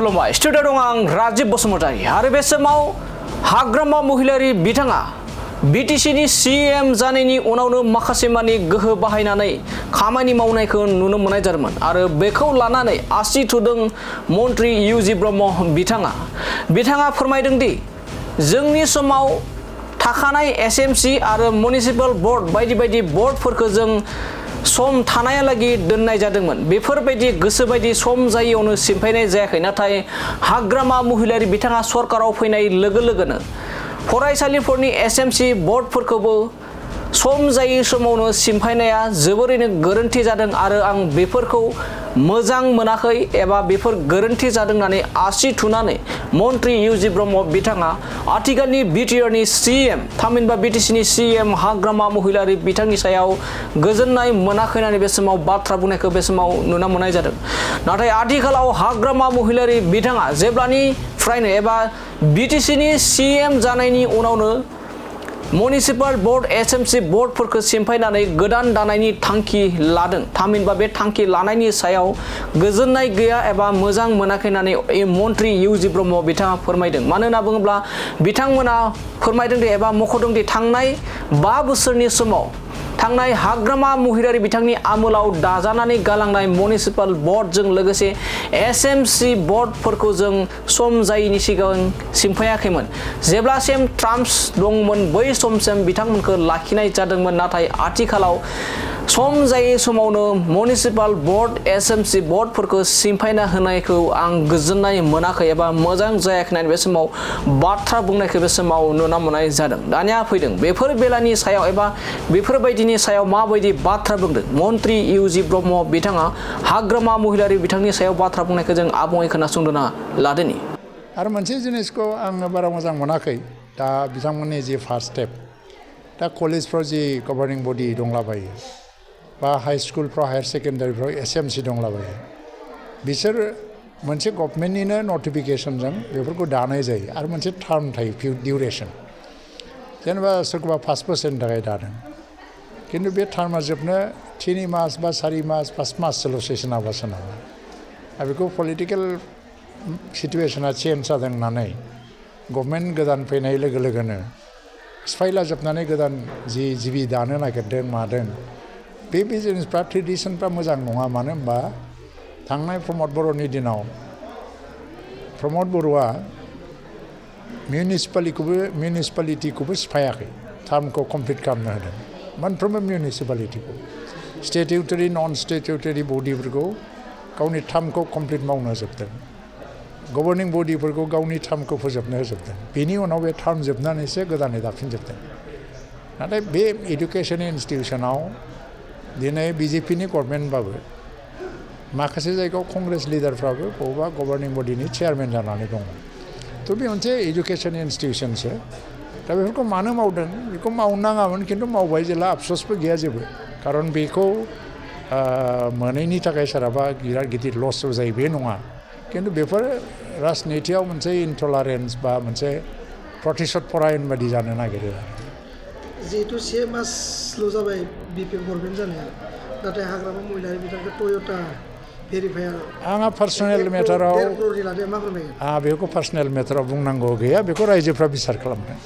खुलुमबाय स्टुडिअ दं आं राजीब बसुमतारी आरो बे समाव हाग्रामा महिलारि बिथाङा बिटिसिनि सीएम जानायनि उनावनो माखासे मानि गोहो बाहायनानै खामानि मावनायखौ नुनो मोननाय जादोंमोन आरो बेखौ लानानै आसि थुदों मन्त्रि इउजि ब्रह्म बिथाङा फोरमायदों दि जोंनि समाव थाखानाय एसएमसी आरो म्युनिसिपाल बोर्ड बायदि बोर्डफोरखौ जों सम थानायालागै दोननाय जादोंमोन बेफोरबायदि गोसोबायदि सम जायैयावनो सिमफायनाय जायाखै नाथाय हाग्रामा महिलारि बिथाङा सरकाराव फैनाय लोगो लोगोनो फरायसालिफोरनि एसएमसी बोर्डफोरखौबो सम जायै समावनो सिमफायनाया जोबोरैनो गोरोन्थि जादों आरो आं बेफोरखौ मोजां मोनाखै एबा बेफोर गोरोन्थि जादों होननानै आसि थुनानै मन्त्रि इउजि ब्रह्म बिथाङा आथिखालनि बिटिआरनि सीएम थामहिनबा बिटिसिनि सीएम हाग्रामा महिलारि बिथांनि सायाव गोजोननाय मोनाखै होननानै बे समाव बाथ्रा बुंनायखौ बे समाव नुनो मोननाय जादों नाथाय आथिखालाव हाग्रामा महिलारि बिथाङा जेब्लानिफ्रायनो एबा बिटिसिनि सीएम जानायनि उनावनो म्युनिसिपाल बोर्ड एसएमसी बोर्डफोरखौ सिमफायनानै गोदान दानायनि थांखि लादों थामहिनबा बे थांखि लानायनि सायाव गोजोननाय गैया एबा मोजां मोनाखै होननानै मन्त्रि इउजि ब्रह्म बिथाङा फोरमायदों मानो होनना बुङोब्ला बिथांमोना फोरमायदों दि एबा मख'दों दि थांनाय 5 बोसोरनि समाव थांनाय हाग्रामा महिलारि बिथांनि आमोलाव दाजानानै गालांनाय म्युनिसिपाल बोर्डजों लोगोसे एसएमसी बोर्डफोरखौ जों सम जायैनि सिगां सिमफायाखैमोन जेब्लासिम ट्राम्प्स दंमोन बै समसिम बिथांमोनखौ लाखिनाय जादोंमोन नाथाय आथिखालाव सम जायै समावनो म्युनिसिपाल बोर्ड एसएमसी बोर्डफोरखौ सिमफायना होनायखौ आं गोजोननाय मोनाखै एबा मोजां जायाखै होननानै बे समाव बाथ्रा बुंनायखौ बे समाव नुनो मोननाय जादों दानिया फैदों बेफोर बेलानि सायाव एबा बेफोरबायदिनि सायाव माबायदि बाथ्रा बुंदों मन्त्रि इउजि ब्रह्म बिथाङा हाग्रामा महिलारि बिथांनि सायाव बाथ्रा बुंनायखौ जों आबुङै खोनासंदोना लादोनि आरो मोनसे जिनिसखौ आङो बारा मोजां मोनाखै दा बिथांमोननि जि फार्स्ट स्टेप दा कलेजफ्राव जि गभर्निं बडि दंलाबायो बा हाई स्कुलफ्राव हायार सेकेन्डारिफ्राव एसएमसी दंलाबायो बिसोर मोनसे गभर्नमेन्टनिनो नटिफिकेसनजों बेफोरखौ दानाय जायो आरो मोनसे टार्म थायो डिउरेसन जेनेबा सोरखौबा 5 बोसोरनि थाखाय दादों खिन्थु बे टार्मा जोबनो 3 मास बा 4 मास 5 माससोल'सै सोरनाबा दा बेखौ पलिटिकेल सिटुवेसना चेन्ज जादों होननानै गभर्नमेन्ट गोदान फैनाय लोगो लोगोनो सिफायला जोबनानै गोदान जि जिबि दानो नागिरदों मादों बे जिनिसफ्रा ट्रेडिसनफ्रा मोजां नङा मानो होनबा थांनाय प्रमद बर'नि दिनाव प्रमद बर'आ मिउनिसिपालिटिखौबो सिफायाखै टार्मखौ कमप्लिट खालामनो होदों मोनफ्रोमबो मिउनिसिपालिटिखौ स्टेटिउटरि नन स्टेटिउटरि बडिफोरखौ गावनि टार्मखौ कमप्लिट मावनो होजोबदों गभर्निं बडिफोरखौ गावनि टार्मखौ फोजोबनो होजोबदों बेनि उनाव बे टार्म जोबनानैसो गोदानै दाफिनजोबदों नाथाय बे इडुकेसन इन्स्टिटिउसनाव दिनै बिजेपिनि गभर्नमेन्टबाबो माखासे जायगायाव कंग्रेस लिडारफ्राबो बबेबा गभर्निं बडिनि चेयारमेन जानानै दङ थ' बे मोनसे इडुकेसन इन्स्टिटिउसनसो दा बेफोरखौ मानो मावदों बेखौ मावनो नाङामोन खिन्थु मावबाय जेला आफसोसबो गैया जेबो खारन बेखौ मोनैनि थाखाय सोरहाबा बिराद गिदिर लस जायो बे नङा खिन्थु बेफोर राजनितियाव मोनसे इनटलारेन्स बा मोनसे प्रतिशत परायन बादि जानो नागिरो जिहेतु 1 मासल' जाबाय बिपिएफ गभर्नमेन्ट जानाया नाथाय हाग्रामा महिलारि बिथांखौ टयटा भेरिफायार आंहा पार्सनेल मेटाराव मा फोरमायगोन बेखौ पार्सनेल मेटाराव बुंनांगौ गैया बेखौ रायजोफ्रा बिसार खालामदों